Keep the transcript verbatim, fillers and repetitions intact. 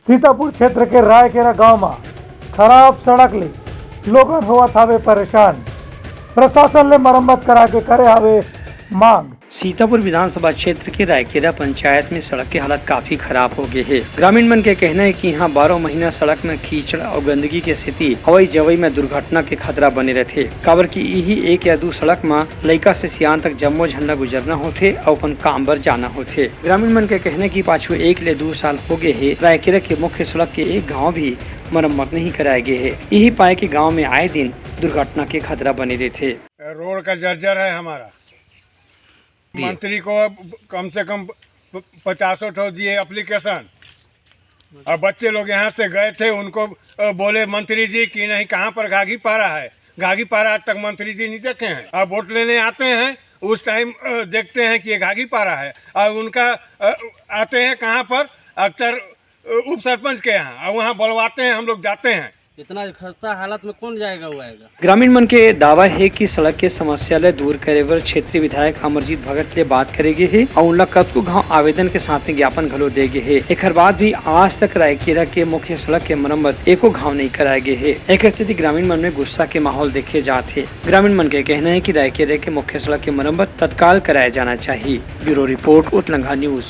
सीतापुर क्षेत्र के रायकेरा गांव म खराब सड़क ले लोगन होवत हावे परेशान। प्रशासन ले मरम्मत करा के करे हावे मांग। सीतापुर विधानसभा क्षेत्र के रायकेरा पंचायत में सड़क के हालत काफी खराब हो गए हे। ग्रामीण मन के कहना हे कि यहाँ बारह महीना सड़क में कीचड़ अउ गंदगी के सेती अवई जवई में दुर्घटना के खतरा बने रहथे, काबर कि इही एक या दू सड़क म लइका से सियान तक जम्मो झन ला गुजरना होथे अउ अपन काम बर जाना होथे। ग्रामीण मन के कहना हे कि पाछू एक ले दू साल हो गए हे, रायकेरा के मुख्य सड़क के एक घाव भी मरम्मत नहीं कराए गए हे। इही पाए के गांव में आए दिन दुर्घटना के खतरा बने रहथे। रोड का जर्जर है हमारा। जी। मंत्री को कम से कम प-, पचासों ठो दिए एप्लीकेशन। और बच्चे लोग यहाँ से गए थे, उनको, अ, बोले मंत्री जी कि नहीं, कहाँ पर घाघी पारा है? घाघी पारा आज तक मंत्री जी नहीं देखे हैं। और वोट लेने आते हैं, उस टाइम, अ, देखते हैं कि ये घाघी पारा है। और उनका, अ, आते हैं कहाँ पर? अख्तर, अ, उप सरपंच के यहाँ, और वहाँ बुलवाते हैं, हम लोग जाते हैं। इतना खस्ता हालत में कौन जाएगा, वो आएगा? ग्रामीण मन के दावा हे कि सड़क के समस्या ले दूर करे बर क्षेत्रीय विधायक अमरजीत भगत ले बात करे गे हे अउ उनला कतको घाव आवेदन के साथ में ज्ञापन घलो दे गे हे। एखर बाद भी आज तक रायकेरा के मुख्य सड़क के मरम्मत एको घाव नहीं कराए गे हे। एखर सेती ग्रामीण मन में गुस्सा के माहौल देखे जात हे। ग्रामीण मन के कहना हे कि रायकेरा के मुख्य सड़क के मरम्मत तत्काल कराए जाना चाहिए। Bureau report, Utlangha news.